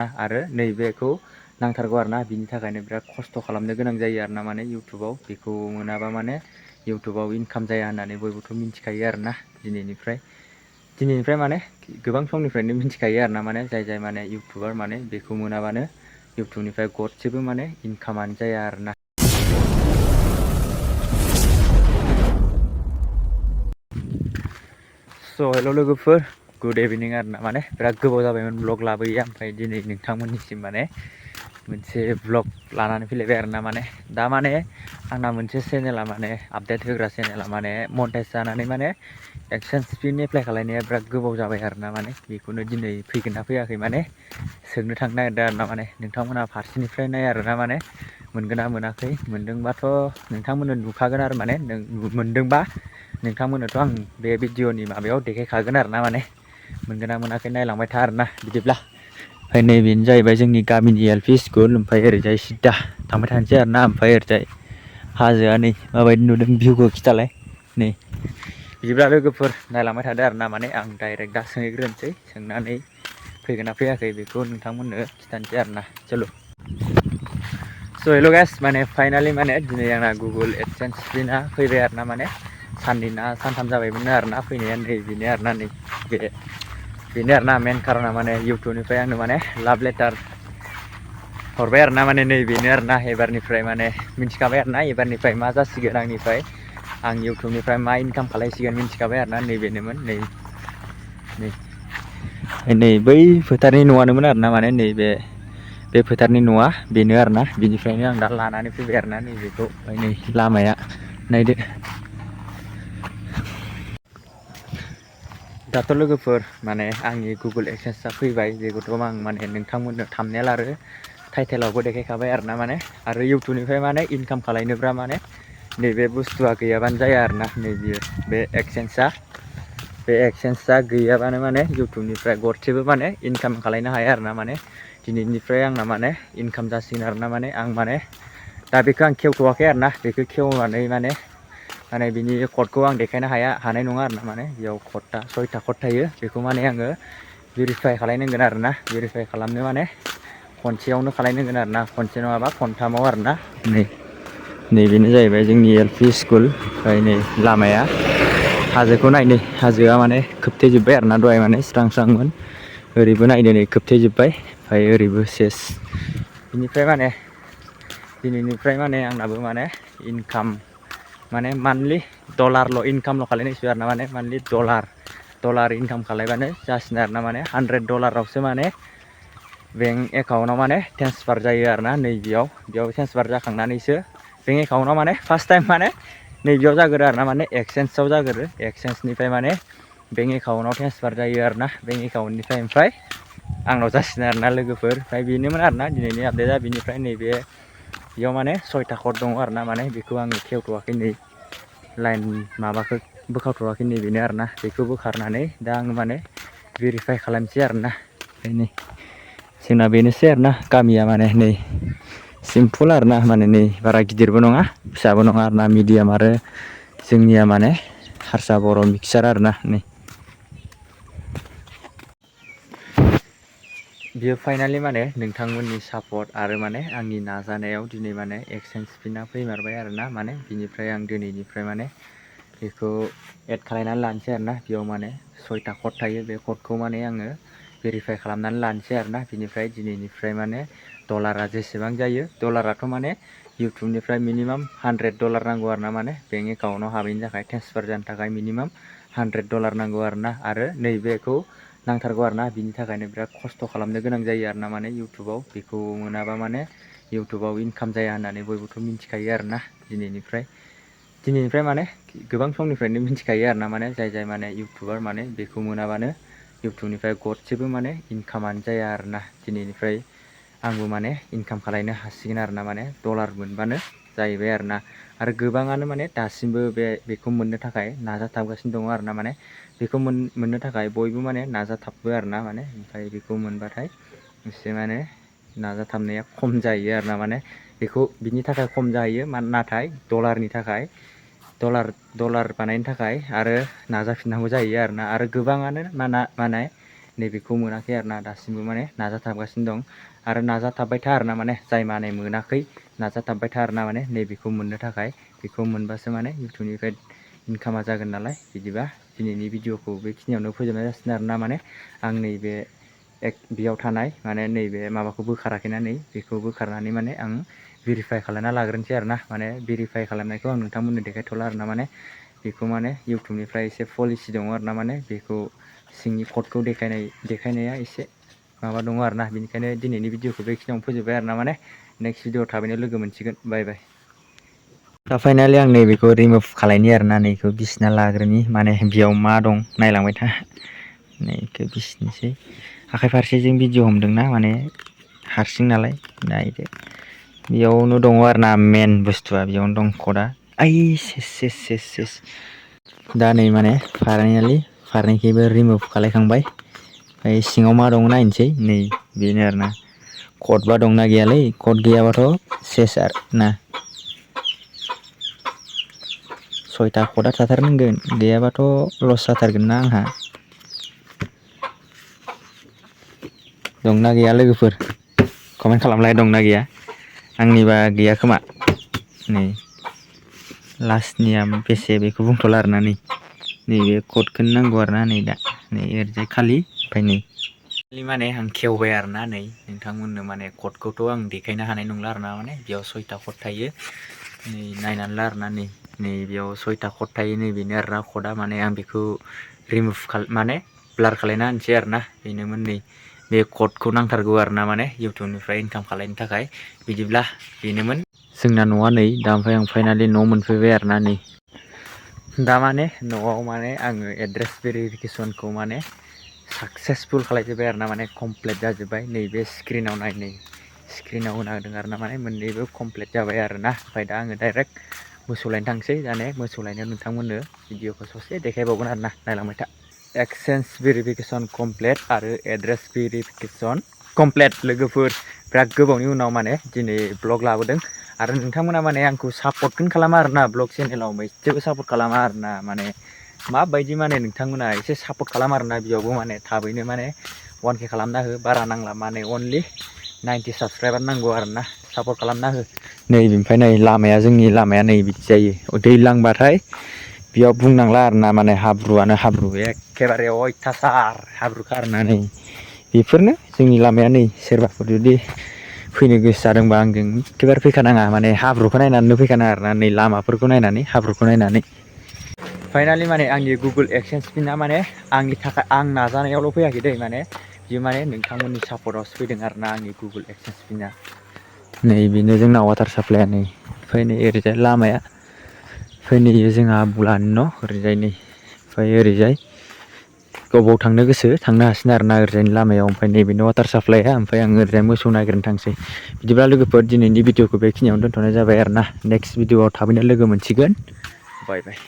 आरो नैबेखौ नांथारगौ आरोना बिनि थाखायनो बिराद खस्थ' खालामनो गोनां जायो आरोना माने इउटुबाव बेखौ मोनाबा माने इउटुबाव इनकाम जाया होननानै बयबोथ' मिथिखायो आरोना दिनैनिफ्राय माने गोबां समनिफ्रायनो मिथिखायो आरोना माने जाय माने इउटुबार माने बेखौ मोनाबानो इउटुबनिफ्राय गरसेबो माने इनकामानो जाया आरोना। स' हेल' लोगोफोर गुड इभिनिं आरोना माने बिराद गोबाव जाबायमोन ब्लग लाबोयो ओमफ्राय दिनै नोंथांमोननिसिम माने मोनसे ब्लग लानानै फैलायबाय आरोना माने दा माने आंना मोनसे चेनेला माने आपडेट होग्रा चेनेला माने मनेटाइज जानानै माने एक्सचेन्ज फिनि एप्लाइ खालामनाया बिराद गोबाव जाबाय आरोना माने बेखौनो दिनै फैगोन ना फैयाखै माने सोंनो थांनो नागिरदों आरोना माने नोंथांमोनहा फारसेनिफ्राय नाय आरोना माने मोनगोन ना मोनाखै मोनदोंबाथ' नोंथांमोननो नुखागोन आरो माने मोनदोंबा नोंथांमोननोथ' आं बे भिडिअनि माबायाव देखायखागोन आरोना माने मोनगोन ना मोनाखै नायलांबाय था आरोना बिदिब्ला। ओमफ्राय नैबेनो जाहैबाय जोंनि गामिनि एल-पि स्कुल ओमफ्राय ओरैजाय सिदा थांबाय थानोसै आरोना ओमफ्राय ओरैजाय हाजोआ नै माबायदि नुदों भिउखौ खिथालाय नै बिदिब्ला लोगोफोर नायलांबाय थादो आरोना माने आं डाइरेक्ट दा सोंहैग्रोनोसै सोंनानै फैगोन ना फैयाखै बेखौ नोंथांमोननो खिथानोसै आरोना चल'। स' हेल' गाइस माने फाइनालि माने दिनै आंना गुगोल एडसेन्स फिना फैबाय आरोना माने साननै ना सानथाम जाबायमोन आरोना फैनाया नै बेनो आरोना नै बेनो आरोना मेन खारना माने इउटुबनिफ्राय आंनो माने लाभ लेटार हरबाय आरोना माने नै बेनो आरोना एबारनिफ्राय माने मिथिखाबाय आरोना एबारनिफ्राय मा जासिगोन आंनिफ्राय आं इउटुबनिफ्राय मा इनकाम खालायसिगोन मिथिखाबाय आरोना नैबेनोमोन नै बै फोथारनि न'आनोमोन आरोना माने नैबे फोथारनि न'आ बेनो आरोना बिनिफ्रायनो आं दा लानानै फैबाय आरोना नैबेखौ ओमफ्राय नै लामाया नायदो। दाथ' लोगोफोर माने आंनि गुगोल एडसेन्सआ फैबाय बेखौथ' आं माने नोंथांमोननो थाम्बनेल आरो टाइटेलावबो देखायखाबाय आरोना माने आरो इउटुबनिफ्राय माने इनकाम खालायनोब्ला माने नैबे बुस्थुआ गैयाबानो जाया आरोना नै बियो बे एक्सचेन्जआ गैयाबानो माने इउटुबनिफ्राय गरसेबो माने इनकाम खालायनो हाया आरोना माने दिनैनिफ्राय आंना माने इनकाम जासिगोन आरोना माने आं माने दा बेखौ आं खेवथ'वाखै आरोना बेखौ खेवनानै माने बिनि क'डखौ आं देखायनो हानाय नङा आरोना माने बेयाव क'डआ 6था क'ड थायो बेखौ माने आङो भेरिफाइ खालायनांगोन आरोना भेरिफाइ खालामनो माने खनसेयावनो खालायनांगोन आरोना खनसे नङाबा खनथामाव आरोना नैबेनो जाहैबाय जोंनि एल-पि स्कुल ओमफ्राय नै लामाया हाजोखौ नायनो हाजोआ माने खोबथेजोब्बाय आरोना दहाय माने स्रां स्रांमोन ओरैबो नायनो नै खोबथेजोब्बाय ओमफ्राय ओरैबो सेस बिनिफ्राय माने दिनैनिफ्राय माने आंनाबो माने इनकाम माने मान्थलि डलारल' इनकामल' खालायनांसिगौ आरोना माने मान्थलि डलार इनकाम खालायबानो जासिनो आरोना माने $100 माने बेंक एकाउन्टाव माने ट्रेन्सफार जायो आरोना नैबेयाव ट्रेन्सफार जाखांनानैसो बेंक एकाउन्टाव माने फार्स्ट टाइम माने नैबेयाव जागोरो आरोना माने एक्सचेन्जआव जागोरो एक्सचेन्जनिफ्राय माने बेंक एकाउन्टाव ट्रेन्सफार जायो आरोना बेंक एकाउन्टनिफ्राय ओमफ्राय आंनाव जासिनो आरोना लोगोफोर ओमफ्राय बेनोमोन आरोना दिनैनि आपडेटआ बिनिफ्राय नैबे बेयाव माने 6था क'ड दङ आरोना माने बेखौ आङो खेवथ'वाखै नै लाइन माबाखौ बोखावथ'वाखै नैबेनो आरोना बेखौ बोखारनानै दा आङो माने भेरिफाइ खालामसै आरोना नै जोंना बेनोसै आरोना गामिया माने नै सिम्पोल आरोना माने नै बारा गिदिरबो नङा फिसाबो नङा आरोना मिडियाम आरो जोंनिया माने हारसा बर' मिक्सार आरोना नै बियो फाइनालि माने नोंथांमोननि सापर्ट आरो माने आंनि नाजानायाव दिनै माने एक्सचेन्ज फिना फैमारबाय आरोना माने बिनिफ्राय आं दिनैनिफ्राय माने बेखौ एड खालायनानै लानोसै आरोना बेयाव माने 6था क'ड थायो बे क'डखौ माने आङो भेरिफाइ खालामनानै लानोसै आरोना बिनिफ्राय दिनैनिफ्राय माने डलारा जेसेबां जायो डलाराथ' माने इउटुबनिफ्राय मिनिमाम $100 नांगौ आरोना माने बेंक एकाउन्टाव हाबैनि थाखाय ट्रेन्सफार जानो थाखाय मिनिमाम $100 नांगौ आरोना आरो नैबेखौ नांथारगौ आरोना बिनि थाखायनो बिराद खस्थ' खालामनो गोनां जायो आरोना माने इउटुबाव बेखौ मोनाबा माने इउटुबाव इनकाम जाया होननानै बयबोथ' मिथिखायो आरोना दिनैनिफ्राय माने गोबां समनिफ्रायनो मिथिखायो आरोना माने जाय माने इउटुबार माने बेखौ मोनाबानो इउटुबनिफ्राय गरसेबो माने इनकामानो जाया आरोना दिनैनिफ्राय आंबो माने इनकाम खालायनो हासिगोन आरोना माने डलार मोनबानो जाहैबाय आरोना आरो गोबाङानो माने दासिमबो बेखौ मोननो थाखाय नाजाथाबगासिनो दङ आरोना माने बेखौ मोननो थाखाय बयबो माने नाजाथाबो आरोना माने ओमफ्राय बेखौ मोनबाथाय एसे माने नाजाथाबनाया खम जायो आरोना माने बिनि थाखाय खम जाहैयो नाथाय डलारनि थाखाय डलार बानायनो थाखाय आरो नाजाफिननांगौ जाहैयो आरोना आरो गोबाङानो माने नैबेखौ मोनाखै आरोना दासिमबो माने नाजाथाबगासिनो दं आरो नाजाथाबबाय था आरोना माने जाय माने मोनाखै नाजाथाबबाय था आरोना माने नैबेखौ मोननो थाखाय बेखौ मोनबासो माने इउटुबनिफ्राय इनकामा जागोन नालाय बिदिबा दिनैनि भिडिअखौ बेखिनियावनो फोजोबनाय जासिगोन आरोना माने आं नैबे बेयाव थानाय माने नैबे माबाखौ बोखाराखैना नै बेखौ बोखारनानै माने आं भेरिफाइ खालामना लाग्रोनोसै आरोना माने भेरिफाइ खालामनायखौ आं नोंथांमोननो देखायथ'ला आरोना माने बेखौ माने इउटुबनिफ्राय एसे पलिसि दङ आरोना माने बेखौ सिंनि क'डखौ देखायनाया एसे माबा दङ आरोना बेनिखायनो दिनैनि भिडिअखौ बेखिनियावनो फोजोबबाय आरोना माने नेक्स्ट भिडिअआव थाबैनो लोगो मोनसिगोन बाय बाय। दा फाइनालि आं नैबेखौ रिमुभ खालायनि आरोना नैखौ बिसिना लाग्रोनि माने बेयाव मा दं नायलांबाय था नैखौ बिसिनोसै आखाइ फारसेजों भिडिअ हमदोंना माने हारसिं नालाय नायदो बेयावनो दङ आरोना मेन बुस्थुआ बेयावनो दं क'डआ आइ सेस दा नै माने फारनैखैबो रिमुभ खालायखांबाय ओमफ्राय सिङाव मा दं नायनोसै नै बेनो आरोना क'डबा दंना गैयालै क'ड गैयाबाथ' सेस आरोना 6टा क'डआ थाथारनांगोन गैयाबाथ' लस जाथारगोन ना आंहा दंना गैया लोगोफोर कमेन्ट खालामलाय दंना गैया आंनिबा गैया खोमा नै लास्टनिया बेसे बेखौ बुंथ'ला आरोना नैबे क'डखौनो नांगौ आरोना नै दा नै ओरैजाय खालि ओमफ्राय नै माने आं खेवबाय आरोना नै नोंथांमोननो माने क'डखौथ' आं देखायनो हानाय नंला आरोना माने बेयाव 6टा क'ड थायो नै नायनानै ला आरोना नै बेयाव 6टा क'ड थायो नै बेनो आरोना क'डआ माने आं बेखौ रिमुभ माने ब्लार खालायना होनोसै आरोना बेनोमोन नै बे क'डखौ नांथारगौ आरोना माने इउटुबनिफ्राय इनकाम खालायनो थाखाय बिदिब्ला बेनोमोन जोंना न'आ नै दा ओमफ्राय आं फाइनालि न' मोनफैबाय आरोना नै दा माने न'आव माने आङो एड्रेस भेरिफिकेसनखौ माने साक्सेसफुल खालायजोब्बाय आरोना माने कमप्लिट जाजोब्बाय नैबे स्क्रिनाव नाय स्क्रिनाव होना होदों आरोना माने मोननैबो कमप्लिट जाबाय आरोना ओमफ्राय दा आङो डाइरेक्ट मोसौ लायनो थांसै दाने मोसौ लायनायाव नोंथांमोननो भिडिअखौ ससे देखायबावगोन आरोना नायलांबाय था एक्सचेन्ज भेरिफिकेसन कमप्लिट आरो एड्रेस भेरिफिकेसन कमप्लिट लोगोफोर बिराद गोबावनि उनाव माने दिनै ब्लग लाबोदों आरो नोंथांमोना माने आंखौ सापर्टखौनो खालामा आरोना ब्लग चेनेलाव एसेबो सापर्ट खालामा आरोना माने माबायदि माने नोंथांमोना एसे सापर्ट खालाम आरोना बेयावबो माने थाबैनो माने 1K खालामना हो बारा नांला माने अनलि 90 साबसक्राइबार नांगौ आरोना सापर्ट खालामना हो नै ओमफ्राय नै लामाया जोंनि लामाया नै बिदि जायो दैज्लांबाथाय बेयाव बुंनांला आरोना माने हाब्रुआनो हाब्रु एखेबारे अयथासार हाब्रुखा आरोना नै बेफोरनो जोंनि लामाया नै सोरबाफोर जुदि फैनो गोसो जादोंबा आंजों एखेबारे फैखानाङा माने हाब्रुखौ नायनानैनो फैखानाङा आरोना नै लामाफोरखौ नायनानै हाब्रुखौ नायनानै फाइनालि माने आंनि गुगोल एक्सचेन्ज पिनआ माने आंनि थाखाय आं नाजानायावल' फैयाखै दै माने बियो माने नोंथांमोननि सापर्टआवसो फैदों आरोना आंनि गुगोल एक्सचेन्ज पिनआ नै बेनो जोंना वाटार साप्लाइआ नै ओमफ्राय नै ओरैजाय लामाया ओमफ्राय नै जोंहा बुलानि न' ओरैजाय नै ओमफ्राय ओरैजाय बबाव थांनो गोसो थांनो हासिगोन आरोना ओरैजायनि लामायाव ओमफ्राय नैबेनो वाटार साप्लाइआ ओमफ्राय आं ओरैजाय मोसौ नागिरनो थांसै बिदिब्ला लोगोफोर दिनैनि भिडिअखौ बेखिनियावनो दोनथ'नाय जाबाय आरोना नेक्स्ट भिडिअआव थाबैनो लोगो मोनसिगोन बाय बाय।